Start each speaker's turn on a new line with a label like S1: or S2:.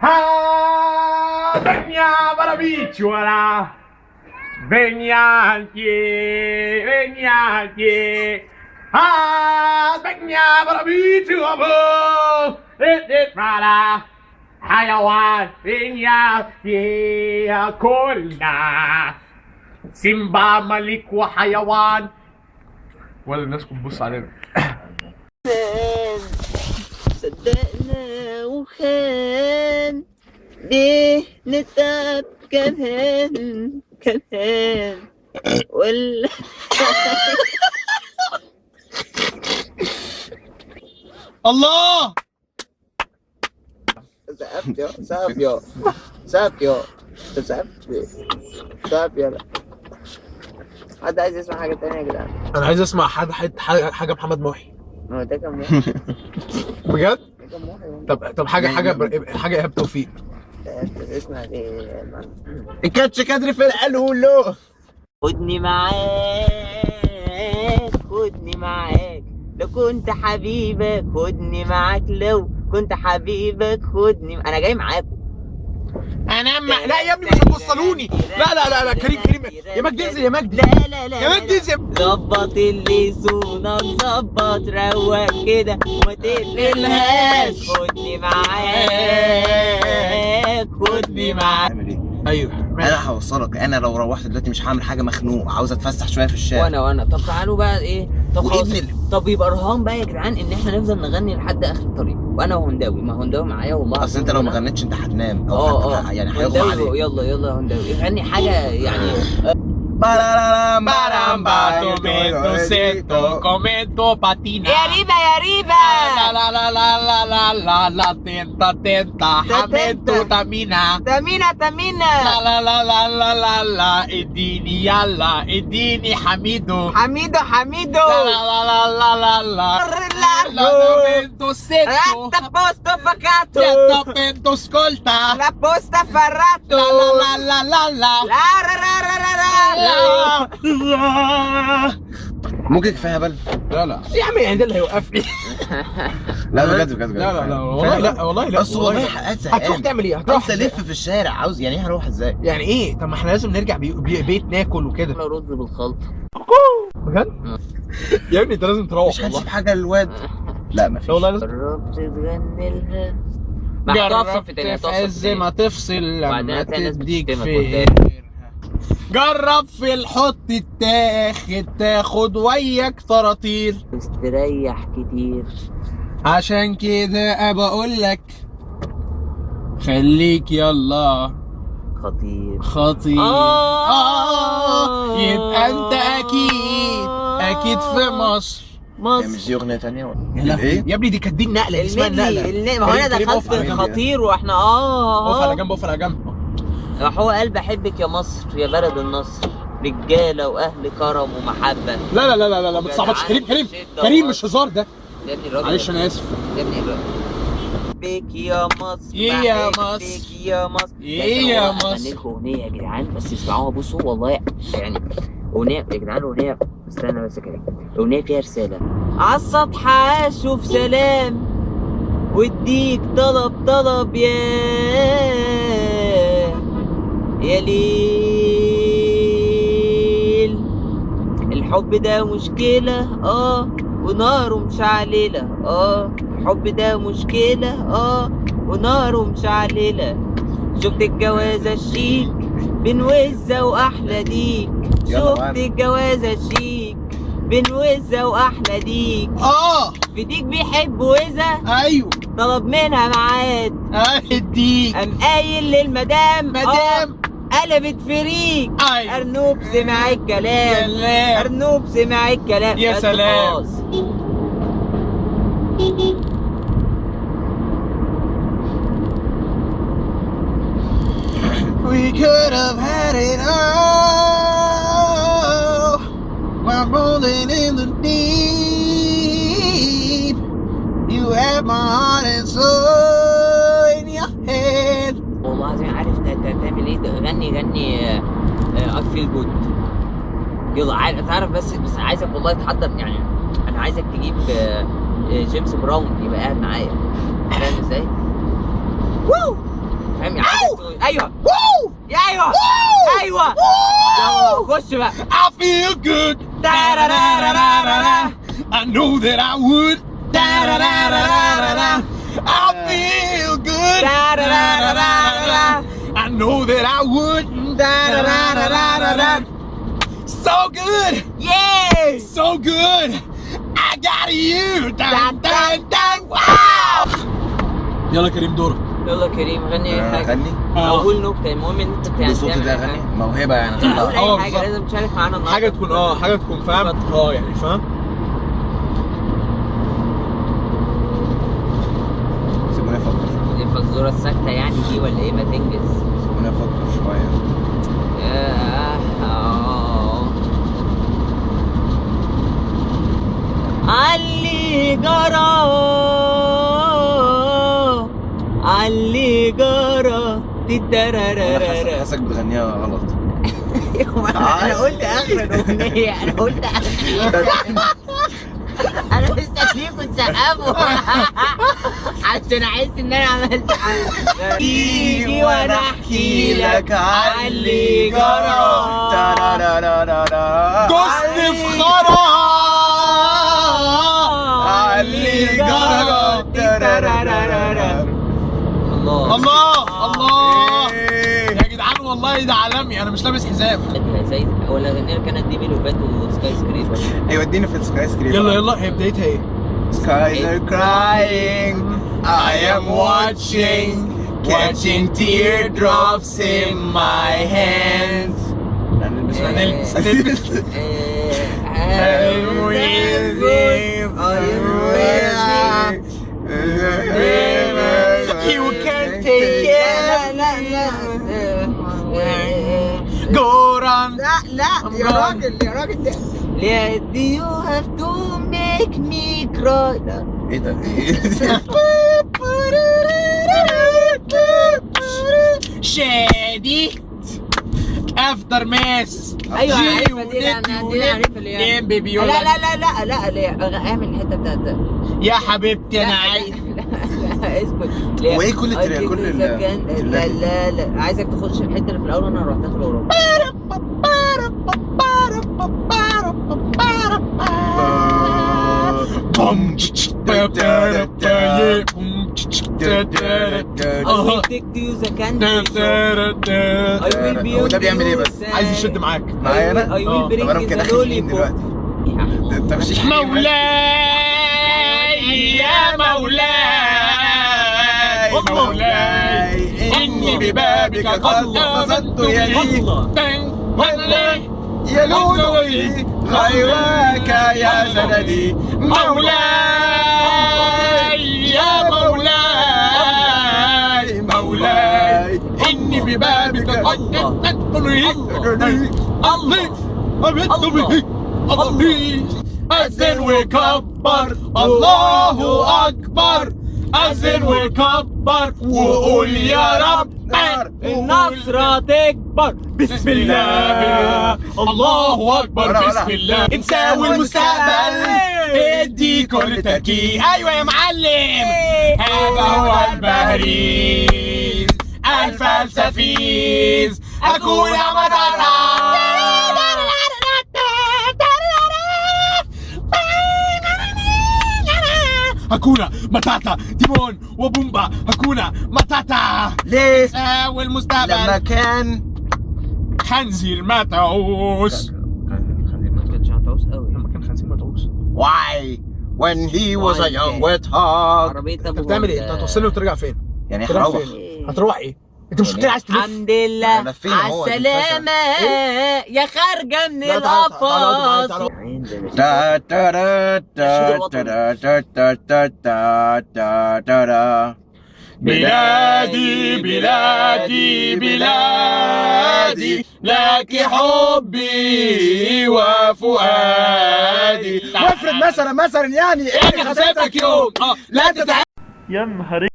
S1: ها venga para bichuela. Venga aquí, venga aquí. Ah, venga para bichuela. para حيوان venga كلنا سيمبا ملك وحيوان. ولا الناس بتبص علينا.
S2: صدقنا وخان، ليه نتعب كمان كمان ولا
S1: الله.
S2: سقفت يا سقف يا سقف يا سقفت سقف يلا. حد عايز يسمع حاجة تانية يا جدعان؟
S1: انا عايز اسمع حاجة محمد محي.
S2: ما هو ده كان محي.
S1: بجد؟
S2: ده كان محي.
S1: طب حاجة ايهاب توفيق.
S2: اسمع ايه؟
S3: الكاتش كادري في القالوا.
S2: خدني معاك، خدني معاك لو كنت حبيبك، خدني معاك لو كنت حبيبك، خدني. انا جاي معاكم.
S1: انا ما... لا يا ابني مش هتوصلوني. لا لا لا لا، كريم كريم يا مجدي انزل يا مجدي.
S2: لا لا لا
S1: يا مجدي انزل.
S2: ظبط اللي صونك، ظبط روق كده وما تقفلهاش. خدني معاك، خدني معاك.
S3: اعمل ايه؟
S1: ايوه
S3: انا هوصلك. انا لو روحت دلوقتي مش هعمل حاجه، مخنوق، عاوز اتفسح شوية في الشارع.
S2: وانا طب تعالوا بقى ايه، طب خلاص.
S3: وابن
S2: طب يبقى رهان بقى يا جدعان ان احنا نفضل نغني لحد اخر الطريق، وانا وهنداوي، ما هنداوي معايا والله.
S3: اصل انت لو ما غنيتش انت هتنام او يعني هيغمى عليك.
S2: يلا يلا يا هنداوي غني حاجة يعني. يا ريبه يا ريبه.
S1: لا لا لا لا لا لا لا تنتا تنتا حمنتو تامينا
S2: تمينة تمينة.
S1: لا لا لا لا لا لا لا اديني يلا اديني حميدو
S2: حميدو حميدو.
S1: لا لا لا لا لا لا لا بنتو ستو
S2: posto pacato.
S1: بنتو سكولتا
S2: La posta farrato.
S1: لا لا لا لا لا
S2: لا را را را را را.
S1: لا
S3: ممكن كفاية هبل.
S1: لا لا يا عم، يعني ده اللي هيوقفني.
S3: لا بجد بجد.
S1: لا لا لا والله لا والله لا.
S3: بس والله حققت زهقان.
S1: هتروح تعمل ايه؟ هتروح
S3: عاوز الف في الشارع، عاوز يعني ايه هروح ازاي؟
S1: يعني ايه؟ طب ما احنا لازم نرجع بيت ناكل وكده.
S2: رز بالخلطه
S1: بجد؟ يا ابني انت لازم تروح.
S3: مش هنسيب حاجة للواد. لا مفيش.
S1: لا والله لازم.
S2: جربت تغني لها. جربت
S1: في عز ما تفصل لما تديك في. جرب في الحط التاخد تاخد وياك طراطير.
S2: استريح كتير.
S1: عشان كده بقول لك خليك يلا
S2: خطير
S1: خطير. يبقى انت اكيد اكيد في مصر.
S2: مصر.
S3: مش دي اغنية ثانية ولا
S1: ايه؟ يا ابني دي كانت دي النقلة، دي اسمها النقلة.
S2: ما هو انا دخلت خطير واحنا
S1: اقف على جنب، اقف على جنب.
S2: راح هو قال بحبك يا مصر يا بلد النصر، رجاله واهل كرم ومحبه.
S1: لا لا لا لا لا ما تصعبش. كريم كريم كريم مش هزار ده.
S2: يا ابني الراجل،
S1: معلش انا اسف.
S2: يا ابني الراجل. بك يا مصر،
S1: يا مصر،
S2: يا مصر،
S1: يا مصر.
S2: اغني لكم اغنية يا جدعان بس اسمعوها. بصوا والله يعني اغنية يا جدعان، اغنية، استنى بس كده، اغنية فيها رسالة. عالسطح اشوف سلام واديك طلب طلب يا ليل. الحب ده مشكلة وناره مشعللة. الحب ده مشكلة وناره مشعللة. شفت الجوازة الشيك بين وزة وأحلى ديك. شفت الجوازة الشيك بين وزة وأحلى ديك. في ديك بيحب وزة.
S1: أيوه.
S2: طلب منها ميعاد.
S1: الديك
S2: قام قايل للمدام.
S1: مدام.
S2: قلبت فريق.
S1: أيوه.
S2: أرنوب سمع الكلام. أرنوب سمع الكلام.
S1: يا سلام. We could have had it all while rolling in the deep. You had my heart and soul in your hand.
S2: والله العظيم عارف تعمل ايه؟ غني غني I feel good. يلا عارف، تعرف بس عايزك والله تحضر يعني. انا عايزك تجيب جيمس براون يبقى قاعد معايا، فاهم ازاي؟ وو. ايوه ايوه ايوه، يلا خش بقى.
S1: I feel good. Da-da-da-da-da-da. I know that I would. Da-da-da-da-da-da. I feel good. Da-da-da-da-da-da. I know that I would. Da-da-da-da-da-da. So good.
S2: ياي.
S1: So good. I got you. Dun, dun, dun. Wow. يلا كريم دورك.
S2: يلا كريم غني اي حاجه.
S3: غني
S2: او قول نكته، المهم ان انت بتعمل
S3: بصوتي ده
S2: أي
S3: غني
S2: حاجة.
S3: موهبة يعني.
S2: قول
S1: اه
S2: اي حاجه،
S1: بالظبط.
S2: لازم تشارك معانا النهارده.
S1: حاجة تكون حاجة تكون فاهم يعني فاهم.
S3: سيبوني افكر.
S2: دي الفزوره الساكته يعني دي ولا ايه؟ ما تنجز.
S3: سيبوني افكر شويه.
S2: آه. علي جرى، علي جرى.
S3: انا
S2: تترررر.
S3: حاسك بتغنيها غلط.
S2: انا قلت اخر الاغنيه، انا قلت اخر، انا مستنيكوا تسقفوا عشان احس ان انا عملت حاجه. تيجي وانا احكي لك علي جرى.
S1: دوست في خرا علي جرى.
S2: الله
S1: الله الله يا جدعان، والله ده عالمي، انا مش لابس حزام.
S2: زي ولا اغني لك انا ديمي لوفاتو و Skyscraper.
S3: ايوه اديني في ال skyscraper.
S1: يلا يلا، هي بدايتها ايه؟
S3: Skies are crying, I am watching, catching teardrops in my hands. هنلبس
S1: هنلبس هنلبس.
S3: I'm waiting. I'm waiting.
S1: You can take it.
S2: لا لا لا
S1: Go run.
S2: لا لا يا راجل يا راجل ده ليه؟ Do you have to make me cry؟ لا.
S3: ايه ده؟
S1: شادي after mass.
S2: ايوه انا عارفه دي، لا، انا دي عارفه اللي هي.
S1: بيبي.
S2: لا لا لا لا لا لا، اعمل الحتة بتاعت
S1: يا حبيبتي انا عايز.
S2: لا لا اسكت. ليه؟
S3: هو ايه كل كل
S2: لا لا لا، عايزك تخش الحتة اللي في الاول وانا اروح داخل وراك.
S1: بوم.
S2: I will take to you the candy shop. I will be
S3: هو ده بيعمل ايه بس؟
S1: عايز يشد معاك.
S3: معايا انا؟
S2: I will
S3: طب انا
S2: bring
S3: ممكن
S2: the
S3: ادخل مين
S2: lollipop.
S3: دلوقتي؟ ده انت مش
S1: مولاي يا مولاي مولاي إني ببابك قد
S3: بسطت
S1: آمنت.
S3: يدي يلوذ غيرك يا سندي.
S1: مولاي يا مولاي مولاي إني ببابك قد آمنت. الله الله. أذن وكبر الله أكبر، أذن وكبر وقول يا رب
S2: النصرة تكبر.
S1: بسم الله الله أكبر بسم الله. انساوي المستقبل ادي كل تركيز. أيوة يا معلم، هذا هو البهريز الفلسفيز. أكون مطرة. هكونا ماتاتا تيمون وبومبا. هكونا ماتاتا.
S3: ليه؟
S1: والمستقبل
S3: لما كان
S1: خنزير متعوس.
S2: ما كانش هتعوز قوي.
S1: لما كان خنزير متعوس.
S3: Why when he was a young warthog.
S2: عربية
S1: انت بتعمل ايه؟ انت هتوصلني وترجع فين؟
S3: يعني
S1: تروح
S3: هروح
S1: فين؟ هتروح ايه؟ انت مش قلت لي عايز تلف؟
S2: الحمد لله
S3: ما لفينا
S2: على
S3: هو،
S2: السلامة يا خارجة من
S1: لا، تعالى، تعالى، تعالى،
S2: القفص.
S1: تعالى.
S3: تا تا را تا تا تا تا تا تا تا تا را.
S1: بلادي بلادي بلادي لك حبي وفؤادي.
S3: وافرض مثلا يعني
S1: ايه خسرتك يوم لا تتعب.
S4: يا نهار